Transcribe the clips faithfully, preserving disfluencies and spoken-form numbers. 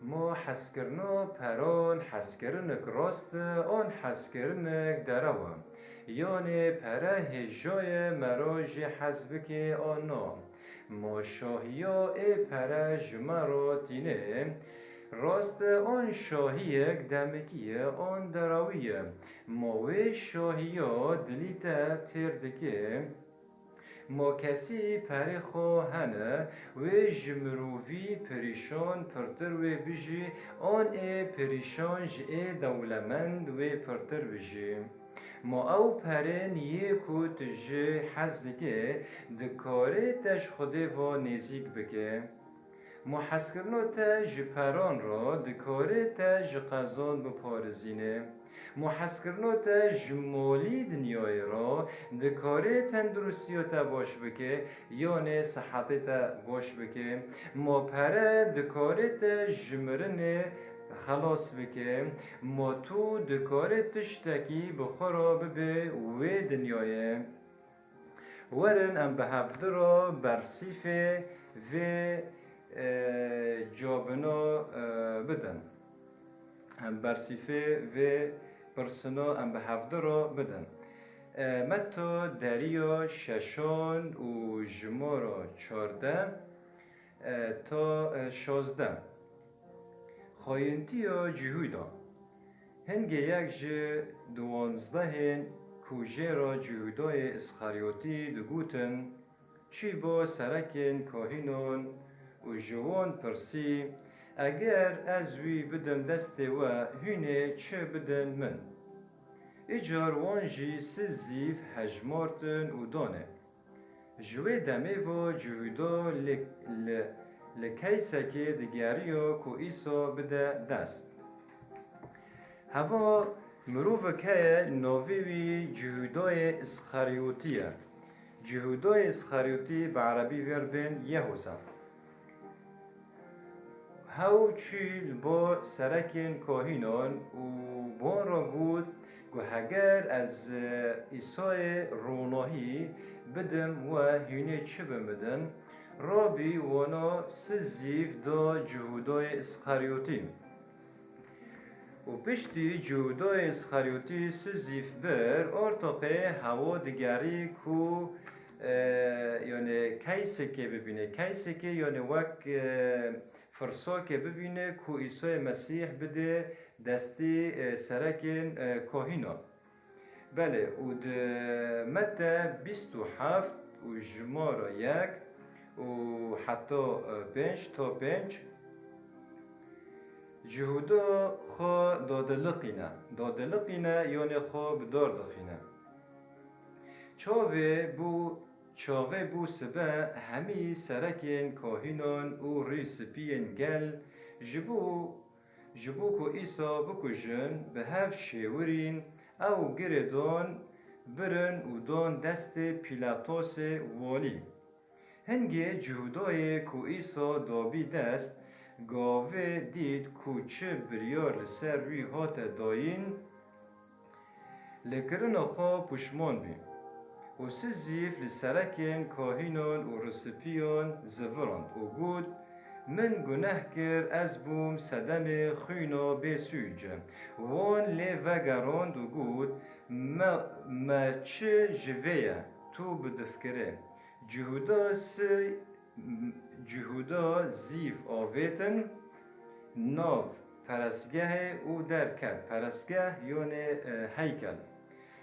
Mo hezkirino peran hezkirinik rast e an hezkirinik derew e? Yanê pere hêja ye mero jê hez bike an na? Mo şahiya ê pere ji me re tîne rast e an şahiyek demikî ye an derewî ye? Mo wê şahiya dilî te têr dike? Mo kesî perê xwe hene, wê ji mirovî pirîşan pirtir wê bijî, an ê pirîşan ji ê dewlemend wê pirtir bijî? Mo ew perên yê ku tu jê hez dike, dikare te ji Xwedê ve nêzîk bike? Mo hezkirino te ji peran re dikare te ji qezan biparêzîne? Mo hezkirino te ji molî dinyayê re dikare tenduristiya te baş bike, yanê sihetê te baş bike? Mo pere dikare te ji mirinê xelas bike? Mo tu dikare tiştekî bi xwe re bibe wê dinyayê? Werin em bi hevdi re bersîfê vê, e, cobino, e, bidin. Em bersîfê vê pirsino em bi hevdi re bidin. E, Metto deriyo şeşon û jimoro çardeh, e, to, e, şozdeh. Xweyintiya Cihûda. Hingê yek ji duwanzdehên ku jê re Cihûdayê Îsxaryotî digotin, çû bo serekên kahînan û ji wan pirsî, Eger ez wî bidim destê we, hûn ê çi bidin min? Îcar wan jî sî zîv hejmartin û dane. Ji wê demê ve Cihûda li, li, li keysekê digeriya ku Îsa bide dest. Heva mirovek heye navê wî Cihûdayê Îsxaryotî ye. Cihûdayê Îsxaryotî bi erebî vê re bên Yehuza. Hew çû li bo serekên kahînan û wan re got ku heger ez, e, Îsayê ronahî bidim we, hûn ê çi bi min din? Rabî wana sî zîv da Cihûdayê Îsxaryotî. Û piştî Cihûdayê Îsxaryotî sî zîv bir, ortoqê hewa digerî ku, e, yanê keysekê bibîne. Keysekê yanê wek, e, firsokê bibîne ku Îsayê Mesîh bide destî, e, serekên, e, kahînan. Belê, û di Mete bîst û heft û jimara yek û heta, e, pênc ta pênc, Cihûda xwe dadiliqîne. Dadiliqîne, yanê xwe bi dar dixîne. Çavê bû, çavê bû sibe hemî serekên kahînan û rîspiyên gel ji bo, ji bo ku Îsa bikujin, bi hev şêwirîn, ew girê dan, birin û dan destê Pîlatosê walî. Hingê Cihûdayê ku Îsa dabî dest, gavê dît ku çi biryar li ser wî hate dayîn, li kirina xwe puşman bî û sî zîv li serekên kahînan û rîspiyan zivirand û got, Min guneh kir, ez bûm sedemê xwîna bêsûc. Wan lê vegerand û got, Me, me çi ji vê ye? Tu bi difkirê. Cihûda sî, Cihûda zîv avêtin nav perestgehê û derket. Perestgeh yanê, e, heykel.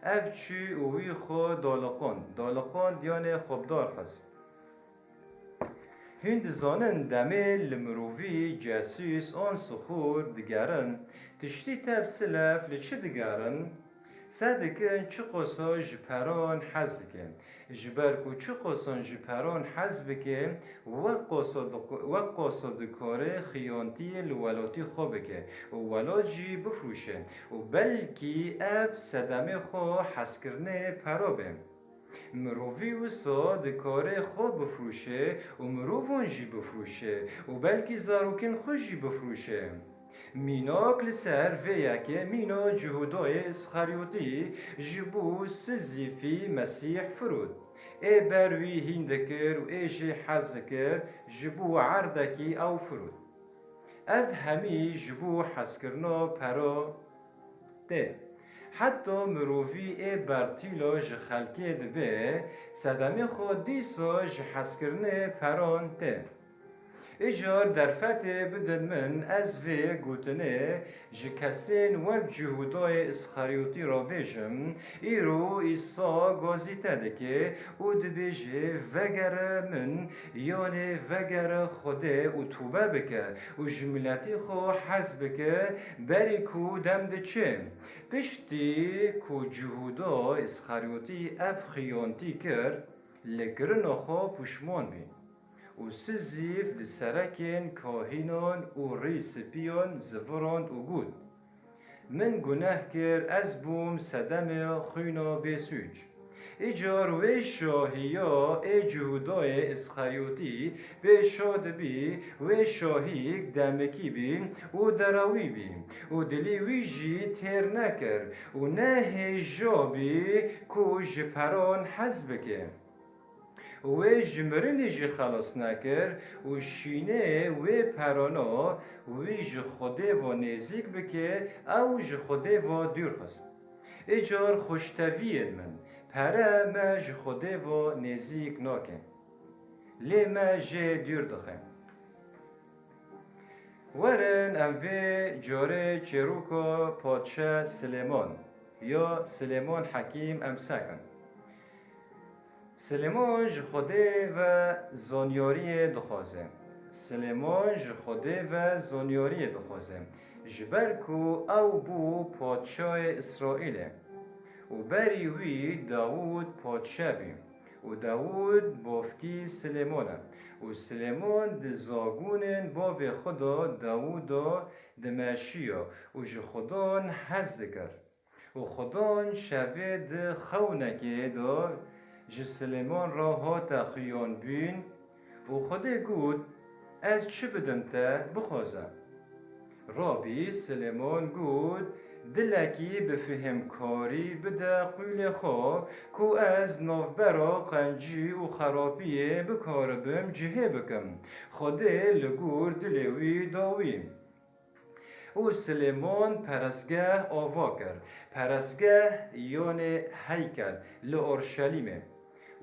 Ev çû û wî xwe daliqand. Daliqand yanê xwe bi dar xist. Hûn dizanin demê li mirovî cesûs an sixûr digerin, tiştî tev silev li çi digerin? Se dikin çiqosa ji peran hez dike. Ji ber ku çiqosan ji peran hez bike, wek qosa di-, wek qosa dikare xiyantiyê li welatî xwe bike û welat jî bifrûşe û belkî ev sedemê xwe hezkirinê pera be. Mirovî wisa dikare xwe bifrûşe û mirovan jî bifrûşe û belkî zarokên xwe jî bifrûşe. Mînak li ser vê yekê mîna Cihûdayê Îsxaryotî ji bo sî zîfî Mesîh firot. Ê ber wî hîn dikir û ê jê hez dikir, ji bo erdekî ew firot. Ev hemî ji bo hezkirina peran tê. Heta mirovî ê bertîla ji xelkê dibe, sedemê xwe dîsa ji hezkirinê peran tê. Îcar derfetê bidin min, ez vê gotinê ji kesên wek Cihûdayê Îsxeryotî re bêjim, îro Îsa gazî te dike û dibêje, vegere min, yanê vegere Xwedê û tobe bike û ji miletî xwe hez bike, berî ku dem diçe. Piştî ku Cihûda Îsxeryotî ev xiyantî kir, li kirina xwe puşman bî. Û Sizîf li serekên kahînan û rî spiyan zivirand û got, min guneh kir, ez bûm sedemê xwîna bêsûc. Îcar wê şahiya ê Cihûdayê Îsxeryotî pêşa dibî, wê şahiyek demekî bî û derewî bî û dilî wî jî têr nekir û nehêja bî ku ji peran hez bike. Wê ji mirinê jî xelas nekir û şînê wê perana wî ji Xwedê ve nêzîk bike, ew ji Xwedê ve dûr xist. Îcar xweşteviyên min, pere me ji Xwedê ve nêzîk nake, lê me jê dûr dixe. Werin em vê carê çêroka Padşe Silêman ya Silêman Hekîm em sekin. Silêman ji Xwedê ve zanyariyê dixwaze. Silêman ji Xwedê ve zanyariyê dixwaze. Ji ber ku ew bû padşayê Îsraîlê û berî wî Dawûd padşe bî. Û Dawûd bavkî Silêman e. Û Silêman di zagonên bavê xwe de Dawûda dimeşiya û ji Xudan hez dikir. Û Xudan şevê di xewnekê de ji Silêman re hate xiyandbîn û Xwedê got, ez çi bidim te, bixwaze. Rabî Silêman got, dilekî bi fihmkarî bide qûlê xwe, ku ez navbera qencî û xerapiyê bikaribim cihê bikim. Xwedê li gor dilê wî da wî. Û Silêman perestgeh ava kir. Perestgeh yanê heykel li Orşelîmê.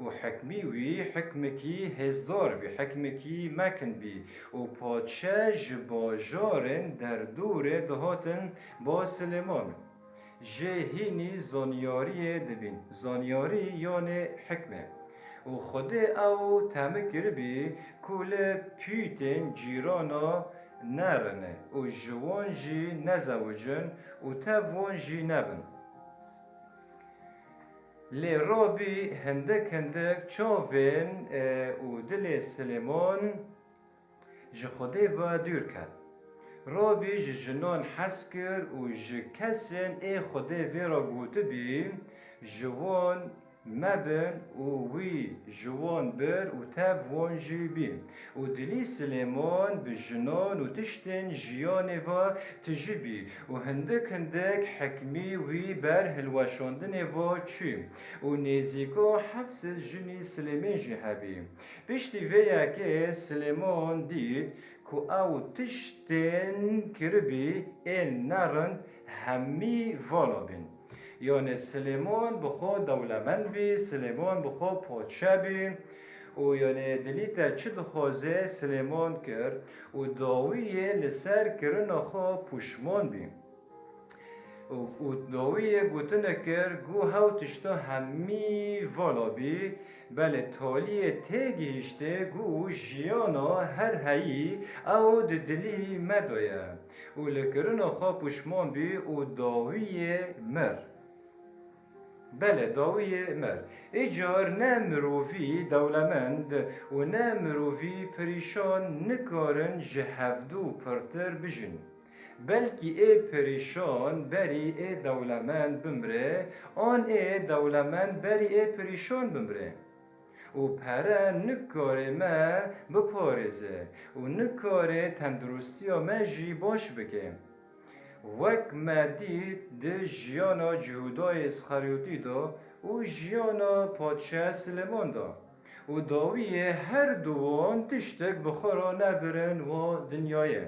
Û hikmî wî hikmekî hêzdar bî, hikmekî mekin bî. Û padşe ji bajarên derdorê dihatin ba Silêman. Jê hînî zanyariyê dibîn. Zanyarî yanê hikmê. Û Xwedê ew temî kiribî ku li pîtên cîrana nerine û ji wan jî nezewicin û tev wan jî nebin. Lê rabî hindik hindik çavên, e, û dilê Silêman ji Xwedê ve dûr ket. Rabî ji jinan hez kir û ji kesên ê Xwedê vê re gotibî, ji wan mebin û wî ji wan bir û tev wan jî bî. Û dilî Silêman bi jinan û tiştên jiyanê ve tijî bî û hindik hindik hikmî wî ber hilweşandinê ve çû û nêzîka heft sed jinî Silêmên jî hebî. Piştî vê yekê Silêman dît ku ew tiştên kiribî ên nerind hemî vala bîn. Yanê Silêman bi xwe dewlemend bî, Silêman bi xwe padşe bî û yanê dilî te çi dixwaze Silêman kir û dawiyê li ser kirina xwe pûşman bî. Û, û dawiyê gotinê kir, got, hew tişta hemî vala bî, belê taliyê têgihîştê, got, jiyana her heyî ew di dilî me de ye. Û li kirina xwe pûşman bî û dawiyê mir. Belê, dawiyê mir. Îcar ne mirovî dewlemend û ne mirovî perîşan nikarin ji hevdu pirtir bijîn. Belkî ê perîşan berî ê dewlemend bimre, an ê dewlemend berî ê perîşan bimre. Û pere nikare me biparêze û nikare tenduristiya me jî baş bike. Wek me dît di jiyana Cihûdayê Îsxeryotî de û jiyana Padşe Silêman de. Û dawiyê her duwan tiştek bi xwe re nebirin wa dinyayê.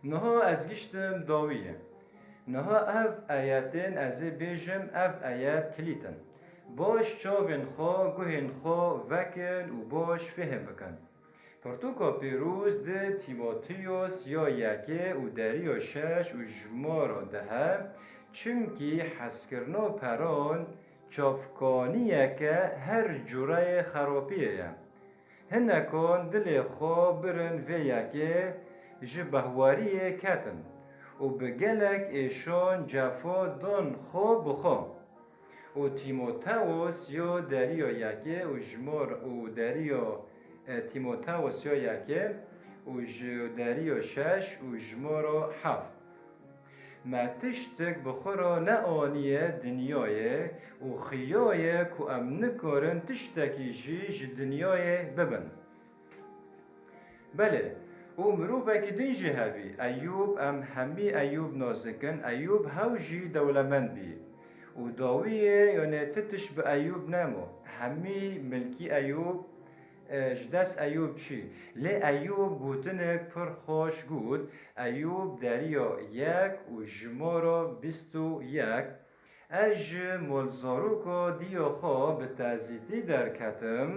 Niha ez giştim dawiyê. Niha ev ayetên ez ê bêjim, ev ayet kilît in. Baş çavên xwe, guhên xwe vekin û baş fêhm bikin. Pirtûka pîroz di Tîmoteyos ya yekê û deriya şeş û jimara deh e, çimkî hezkirina peran çavkaniyeke her cureyê xerapiyê ye. Hinekan dilê xwe birin vê yekê, ji behwariyê ketin û bi gelek êşan cefa dan xwe bi xwe. Û Tîmotewos yo deriya yekê û jimar û deriya, e, Tîmotewos yo yekê û ji deriya şeş û jimara heft. Me tiştek bi xwe re neaniye dinyayê û xiyaye ku em nikarin tiştekî jî ji dinyayê bibin. Belê, û mirovekî din jî hebî. Eyûb, em hemî Eyûb nazikin. Eyûb hew jî dewlemend bî. Û dawiyê, yanê ti tişt bi Eyûb nemo. Hemî milkî Eyûb, e, ji dest Eyûb çî. Lê Eyûb gotinek pir xweş got. Eyûb deriya yek û jimara bîst û yek. Ez ji molzaroka diya xwe bi tazîtî derketim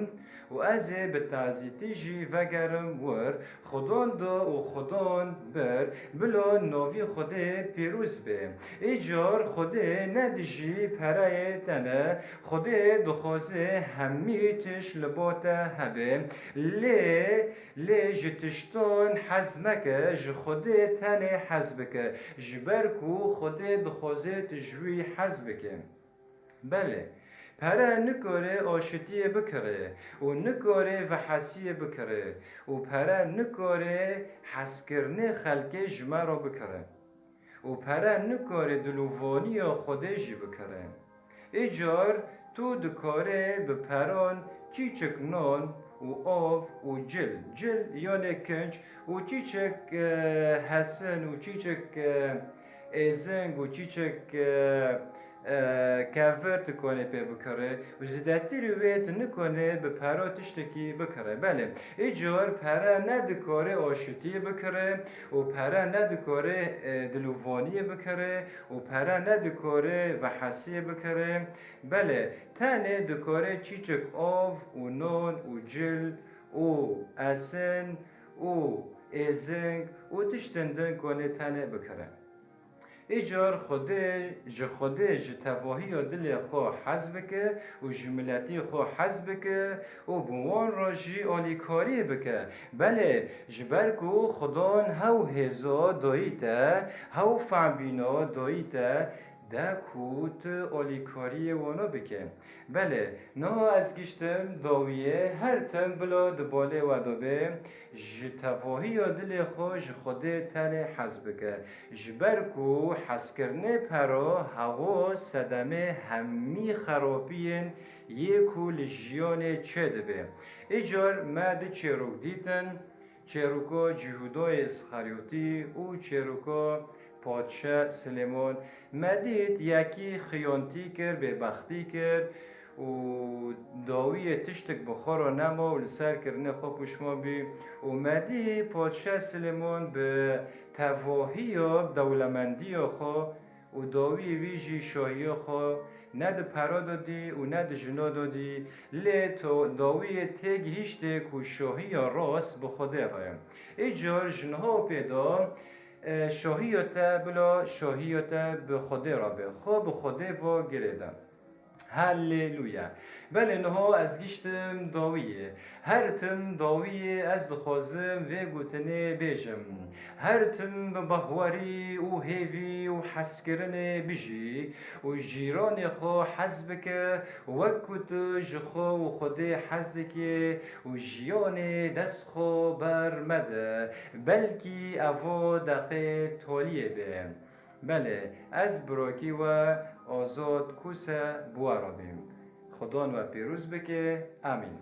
û ez ê bi tazîtî jî vegerim wir. Xudan da û Xudan bir, bila navî Xwedê pîroz be. Îcar Xwedê ne dijî pereyê te ne, Xwedê dixwaze hemî tişt li ba te hebe. Lê, lê ji tiştan hez meke, ji Xwedê tenê hez bike, ji ber ku Xwedê dixwaze tu ji wî hez bike. Belê, pere nikare aşitiyê bikire û nikare vehesiyê bikire û pere nikare hezkirinê xelkê ji me re bikire û pere nikare dilovaniya Xwedê jî bikire. Îcar tu dikare bi peran çîçik nan û av û cil, cil yanê kinc û çîçik, e, hesin û çîçik, e, êzing û çîçik, e, e, kevir tu konê pê bikire û zêdetirî wê tu nikone bi pera tiştekî bikire. Belê, îcar pere ne dikare aşitiyê bikire û pere ne dikare, e, dilovaniyê bikire û pere ne dikare vehesiyê bikire. Belê, tenê dikare çîçik av û nan û cil û esin û êzing û tiştên din konê tenê bikire. Îcar Xwedê, ji Xwedê, ji tevahiya dilê xwe hez bike û ji miletî xwe hez bike û bi wan re jî alîkariyê bike. Belê, ji ber ku Xudan hew hêza dayî te, hew fehmbîna dayî te, de ku tu alîkariyê wana bike. Belê, niha ez giştim dawiyê, her tim bila di balê we de be, ji tevahiya dilê xwe ji Xwedê tenê hez bike. Ji ber ku hezkirinê pero hewa sedemê hemî xerapiyên yê ku li jiyanê çêdibe. Îcar me du çêrok dîtin, çêroka Cihûdayê Îsxeryotî û çêroka Padşe Silêman. Me dît yekî xiyantî kir, bêbextî kir û dawiyê tiştik bi xwe re nema û li ser kirinê xwe pişman bî û me dî Padşe Silêman bi tevahiya dewlemendiya xwe û dawiyê wî jî şahiya xwe ne di pera de dî û ne di jina de dî, lê to-, dawiyê têgihîştê ku şahiya rast bi Xwedê re ye. Îcar ji niha û pê de, e, şahiya te bila şahiya te bi Xwedê re be. Xwe bi Xwedê ve girêde. Haleluya. Belê niha ez giştim dawiyê. Her tim dawiyê ez dixwazim vê gotinê bêjim. Her tim bi bahwerî û hêvî û hezkirinê bijî û cîranê xwe hez bike, wek ku tu ji xwe û Xwedê hez dikî û jiyanê dest xwe ber mede, belkî evo deqê toliyê be. Belê, ez birokî we Azad Kuse bi we re bîm. Xudan we pîroz bike. Amîn.